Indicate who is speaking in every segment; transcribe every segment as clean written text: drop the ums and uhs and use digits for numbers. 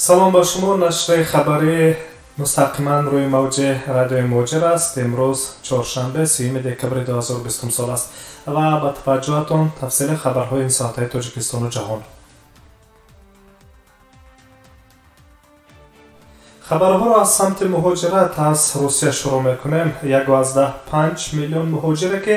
Speaker 1: Салом ба шумо. Нашри хабарӣ мустақиман рӯи мавҷи радиои Муҳоҷир аст. Имрӯз чоршанбе, 30 декабри 2020 сол аст ва ба таваҷҷӯҳатон тафсили хабарҳои ин соатаи Тоҷикистону ҷаҳон. Хабарҳоро аз самти муҳоҷират аз Русия шурӯъ мекунем. 1,5 миллион муҳоҷире, ки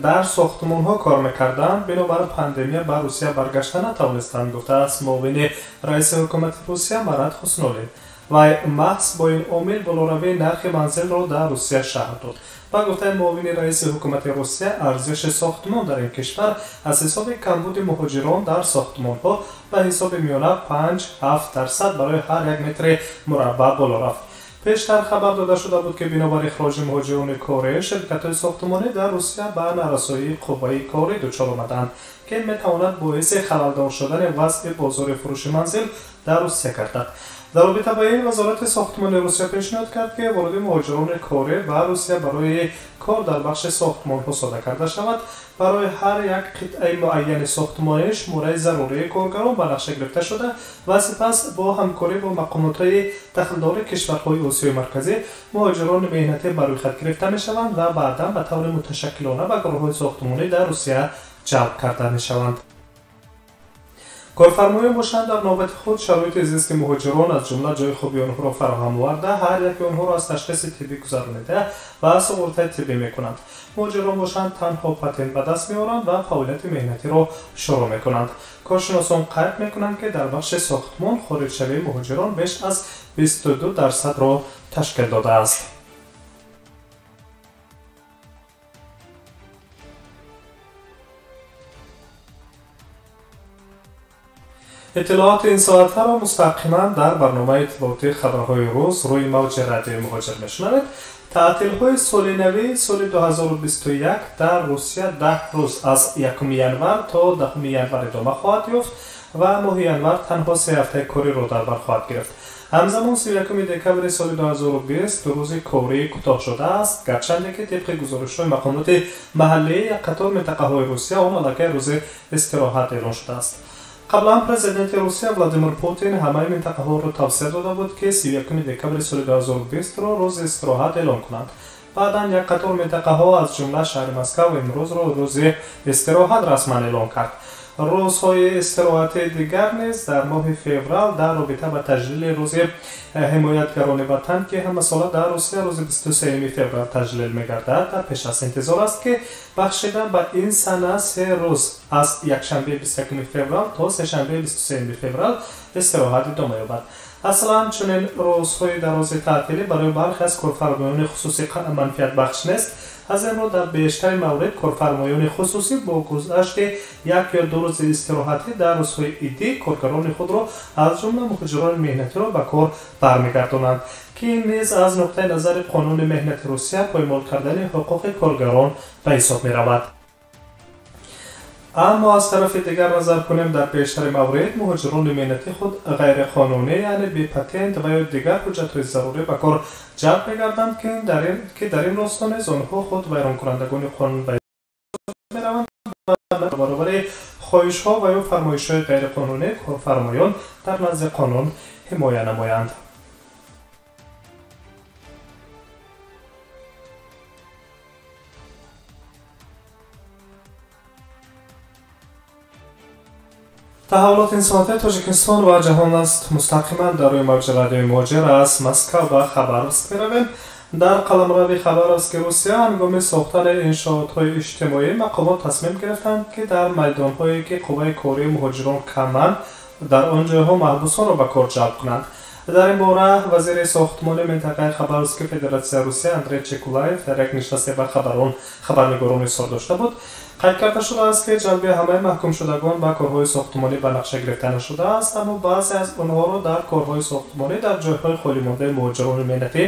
Speaker 1: дар сохтмонҳо кор мекарданд, бинобар пандемия ба Русия баргашта натавонистанд, гуфтааст муовини раиси ҳукумати Русия Марат Хуснуллин. Вай маҳз бо ин омил болоравии нархи манзилро дар Русия шарҳ дод. Ба гуфтаи муовини раиси ҳукумати Русия, арзиши сохтмон дар ин кишвар аз ҳисоби камбуди муҳоҷирон дар сохтмонҳо ба ҳисоби миёна 5-7% барои ҳар як метри мураббаъ боло рафт. Пештар хабар дода шуда буд, ки бинобар ихроҷи муҳоҷирони корӣ, ширкатҳои сохтмонӣ дар Русия ба нарасоии қувваи корӣ дучор омаданд, ки метавонад боиси халалдор шудани вазъи бозори фурӯши манзил дар Русия гардад. Дар робита ба ин, Вазорати сохтмони Русия пешниҳод кард, ки воруди муҳоҷирони корӣ ба Русия барои кор дар бахши сохтмонҳо сода карда шавад. Барои ҳар як қитъаи муайяни сохтмонӣ шумораи зарурии коргарон ба нақша гирифта шуда ва сипас бо ҳамкорӣ бо мақомотҳои дахлдори кишварҳои Осиёи Марказӣ муҳоҷирони меҳнатӣ ба рӯйхат гирифта мешаванд ва баъдан ба таври муташаккилона ба гурӯҳҳои сохтмонӣ дар Русия ҷалб карда мешаванд. Корфармоён бошанд, дар навбати худ шароити зисти муҳоҷирон, аз ҷумла ҷои хоби онҳоро фароҳам оварда, ҳар яки онҳоро аз ташхиси тиббӣ гузаронида ва суғуртаи тиббӣ мекунанд. Муҳоҷирон бошанд, танҳо патент ба даст меоранд ва фаъолияти меҳнатиро шурӯъ мекунанд. Коршиносон қайд мекунанд, ки дар бахши сохтмон хориҷшавии муҳоҷирон беш аз 22%-ро ташкил додааст. Иттилооти ин соатҳаро мустақиман дар барномаи иттилоотии хабарҳои рӯз рӯи мавҷи радиои Муҳоҷир мешунавед. Таътилҳои соли нави соли 2021 дар Русия 10 рӯз аз 1 январ то 10 январ идома хоҳад ёфт ва моҳи январ танҳо 3 ҳафтаи кориро дар бар хоҳад гирифт. Ҳамзамон 31 декабри соли 2020 рӯзи корӣ кӯтоҳ шудааст, гарчанде ки тибқи гузоришҳои мақомоти маҳаллии як қатор минтақаҳои Русия он аллакай рӯзи истироҳат эълон шудааст. Қаблан президенти Русия Владимир Путин ҳамаи минтақаҳоро тавсия дода буд, ки 31 декабри соли 2020-ро рӯзи истироҳат эълон кунанд. Баъдан як қатор минтақаҳо, аз ҷумла шаҳри Москав, имрӯзро рӯзи истироҳат расман эълон кард. Рӯзҳои истироҳати дигар низ дар моҳи феврал дар робита ба таҷлили рӯзи ҳимоятгарони ватан, ки ҳамасола дар Русия рӯзи 23 феврал таҷлил мегардад, дар пеш аст. Интизор аст, ки бахшида ба ин сана 3 рӯз аз якшанбеи 21 феврал то сешанбеи 23 феврал истироҳат идома ёбад. Аслан чунин рӯзҳои дарози таътилӣ барои бархе аз корфармоёни хусусӣ манфиатбахш нест. Аз ин рӯ дар бештари маврид корфармоёни хусусӣ бо гузашти як ё ду рӯзи истироҳатӣ дар рӯзҳои иддӣ коргарони худро, аз ҷумла муҳоҷирони меҳнатиро ба кор бармегардонанд, ки ин низ аз нуқтаи назари қонуни меҳнати Русия поймол кардани ҳуқуқи коргарон ба ҳисоб меравад. Аммо аз тарафи дигар назар кунем, дар бештари маврид муҳоҷирони меҳнатӣ худ ғайриқонунӣ, яъне бепатент ва ё дигар ҳуҷҷатҳои зарурӣ ба кор ҷалб мегарданд, ки дар ин росто низ онҳо худ вайронкунандагони қонун ба ҳисоб мераванд ва дар баробари хоҳишҳо ва ё фармоишҳои ғайриқонунӣ корфармоён дар назди қонун ҳимоя намоянд. Таҳаввулоти ин соатаи Тоҷикистон ва ҷаҳон аст мустақиман дар рӯи мавҷи радиои Муҳоҷир. Аз Москав ба Хабаровск меравем. Дар қаламрави Хабаровски Русия ҳангоми сохтани иншоотҳои иҷтимоӣ мақомот тасмим гирифтанд, ки дар майдонҳое, ки қувваи кории муҳоҷирон каманд, дар он ҷойҳо маҳбусонро ба кор ҷалб кунанд. Дар ин бора вазири сохтмони минтақаи Хабаровски Федератсияи Русия Андрей Чекулаев дар як нишасте ба хабарнигорон изҳор дошта буд. Қайд карда шудааст, ки ҷалби ҳамаи маҳкумшудагон ба корҳои сохтмонӣ ба нақша гирифта нашудааст, аммо баъзе аз онҳоро дар корҳои сохтмонӣ дар ҷойҳои холимондаи муҳоҷирони меҳнатӣ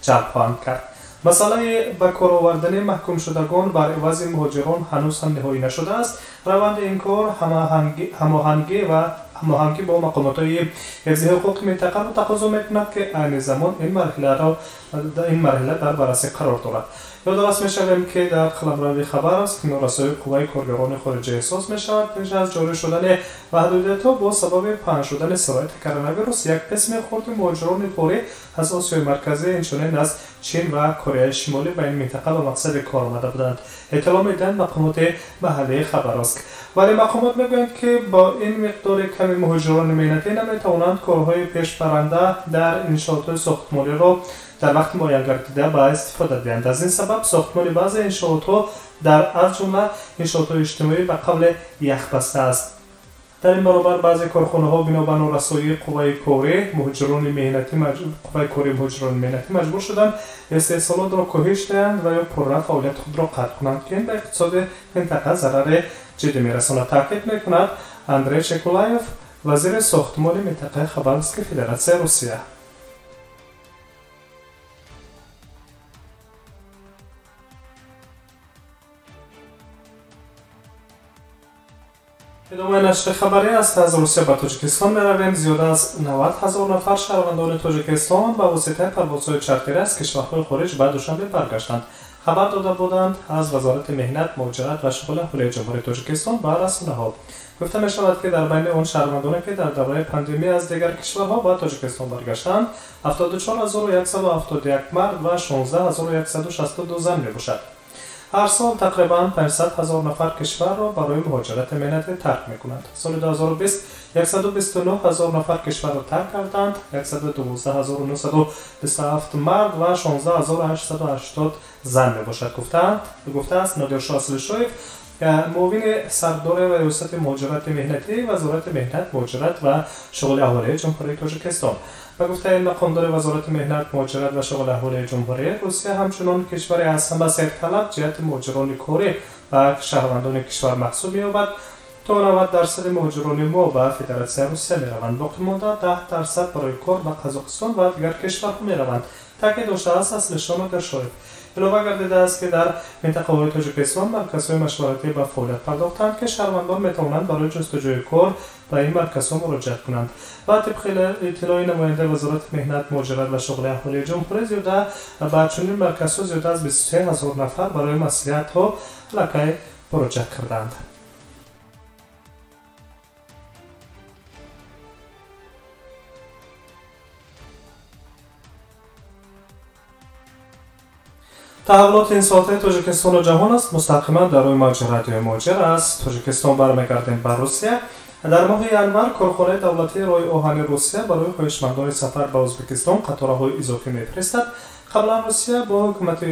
Speaker 1: ҷалб хоҳанд кард. Масъалаи ба кор овардани маҳкумшудагон бар ивази муҳоҷирон ҳанӯз ҳам ниҳоӣ нашудааст. Раванди ин кор ҳамоҳангӣ ва ҳамоҳангӣ бо мақомотҳои ҳифзи ҳуқуқи минтақаро тақозо мекунад, ки айни замон ин марҳила дар баррасӣ қарор дорад. Ёдовард мешавем, ки дар қаламрави Хабаровск норасоии қувваи коргарони хориҷӣ эҳсос мешавад. Пеш аз ҷорӣ шудани маҳдудиятҳо бо сабаби паҳн шудани сирояти коронавирус, як қисми хурди муҳоҷирони корӣ аз Осиёи Марказӣ, инчунин аз Чин ва Кореяи Шимолӣ ба ин минтақа ба мақсади кор омада буданд, эътилоъ медиҳанд мақомоти маҳаллии Хабаровск. Вале мақомот мегӯянд, ки бо ин миқдори ками муҳоҷирони меҳнатӣ наметавонанд корҳои пешбаранда дар иншоотҳои сохтмониро дар вақти муайянгардида ба истифода диҳанд. Аз ин сабаб сохтмони баъзе иншоотҳо дар аз ҷумла иншоотҳои иҷтимоӣ ба қавле яхбаста аст. Дар ин баробар баъзе корхонаҳо бино ба норасоии қувваи корӣ муҳоҷирони меҳнатӣ маҷбур шуданд истеҳсолотро коҳиш диҳанд ва ё пурра фаъолияти худро қатъ кунанд, ки ин ба иқтисоди минтақа зарари ҷиддӣ мерасонад, таъкид мекунад Андрей Чекулаев, вазири сохтмони минтақаи Хабаровски Федератсияи Русия. Идомаи нашри хабарӣ аст. Аз Русия ба Тоҷикистон меравем. Зиёда аз 90 ҳазор нафар шаҳрвандони Тоҷикистон ба воситаи парвозҳои чартерӣ аз кишварҳои хориҷ ба Душанбе баргаштанд, хабар дода буданд аз Вазорати меҳнат, муҳоҷират ва шуғли аҳолии Ҷумҳурии Тоҷикистон ба расонаҳо. Гуфта мешавад, ки дар байни он шаҳрвандоне, ки дар давраи пандемия аз дигар кишварҳо ба Тоҷикистон баргаштанд, 74171 мард ва 16162 зан мебошад. Ҳар сол тақрибан 500 ҳазор нафар кишварро барои муҳоҷирати меҳнатӣ тарк мекунанд. Соли 2020 129 ҳазор нафар кишварро тарк карданд, 112927 мард ва 16880 зан мебошад, гуфтааст Нодиршоҳ Аслишоев, муовини сардори риёсати муҳоҷирати меҳнатии Вазорати меҳнат, муҳоҷират ва шуғли аҳолии Ҷумҳурии Тоҷикистон. Ба гуфтаи мақомдори Вазорати меҳнат, муҳоҷират ва шуғли аҳолии Ҷумҳурӣ, Русия ҳамчунон кишваре аз ҳама серталаб ҷиҳати муҳоҷирони корӣ ба шаҳрвандони кишвар маҳсуб меёбад. То 90% муҳоҷирони мо ба Федератсияи Русия мераванд, боқимонда 10% барои кор ба Қазоқистон ва дигар кишварҳо мераванд, таъкид доштааст Аслишоҳ Нодиршоев. Илова гардидааст, ки дар минтақаҳои Тоҷикистон марказҳои машваратӣ ба фаъолият пардохтанд, ки шаҳрвандон метавонанд барои ҷустуҷӯи кор ба ин марказҳо муроҷиат кунанд. Ва тибқи иттилои намояндаи Вазорати меҳнат, муҳоҷират ва шуғли аҳолии ҷумҳурӣ, зиёда ба чунин марказҳо зиёда аз 23 ҳазор нафар барои маслиҳатҳо аллакай муроҷиат карданд. Таҳаввулоти ин соатаи Тоҷикистону ҷаҳон аст. Мустақиман дар рӯи мавҷи радиои Муҳоҷир аз Тоҷикистон бармегардем ба Русия. Дар моҳи январ корхонаи давлатии роҳи оҳани Русия барои хоҳишмандони сафар ба Ӯзбекистон қатораҳои изофӣ мефиристад. Қаблан Русия бо ҳукумати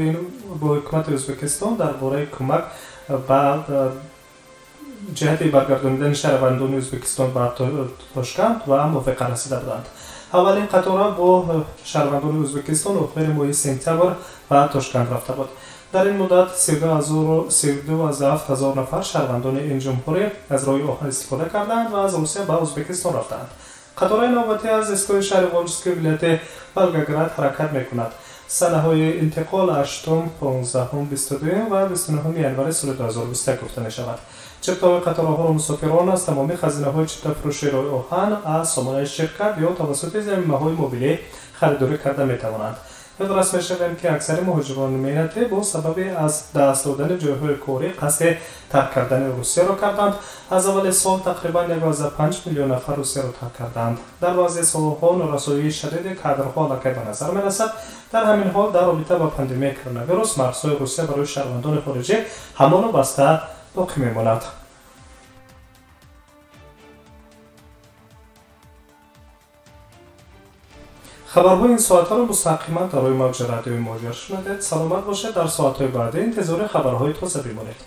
Speaker 1: Ӯзбекистон дар бораи кӯмак ба ҷиҳати баргардонидани шаҳрвандони Ӯзбекистон ба Тошканд ба мувофиқа расида буданд. Аввалин қатора бо шаҳрвандони Ӯзбекистон охири моҳи сентябр ба Тошканд рафта буд. Дар ин муддат 32,7 ҳазор нафар шаҳрвандони ин ҷумҳурӣ аз роҳи оҳан истифода карданд ва аз Русия ба Ӯзбекистон рафтаанд. Қатораи навбатӣ аз истгоҳи шаҳри Волжский вилояти Волгоград ҳаракат мекунад. Санаҳои интиқол 8, 15, 22 ва 29 январи соли 2021 гуфта мешавад. Чиптаҳои қатораҳоро мусофирон аз тамоми хазинаҳои чиптафурӯшии роҳи оҳан, аз сомонаи ширкат ё тавассути замимаҳои мобилӣ харидорӣ карда метавонанд. Ёдрас мешавем, ки аксари муҳоҷирони меҳнатӣ бо сабаби аз даст додани ҷойҳои корӣ қасди тарк кардани Русияро карданд. Аз аввали сол тақрибан 1,5 миллион нафар Русияро тарк карданд. Дар баъзе соҳаҳо норасоии шадиди кадрҳо аллакай ба назар мерасад. Дар ҳамин ҳол дар робита ба пандемияи коронавирус марзҳои Русия барои шаҳрвандони хориҷӣ ҳамоно баста боқӣ мемонад. Хабарҳои ин соатҳоро мустақиман дар рӯи мавҷи радиои Муҳоҷир шунавед. Саломат бошед. Дар соатҳои баъдӣ интизори хабарҳои тоза бимонед.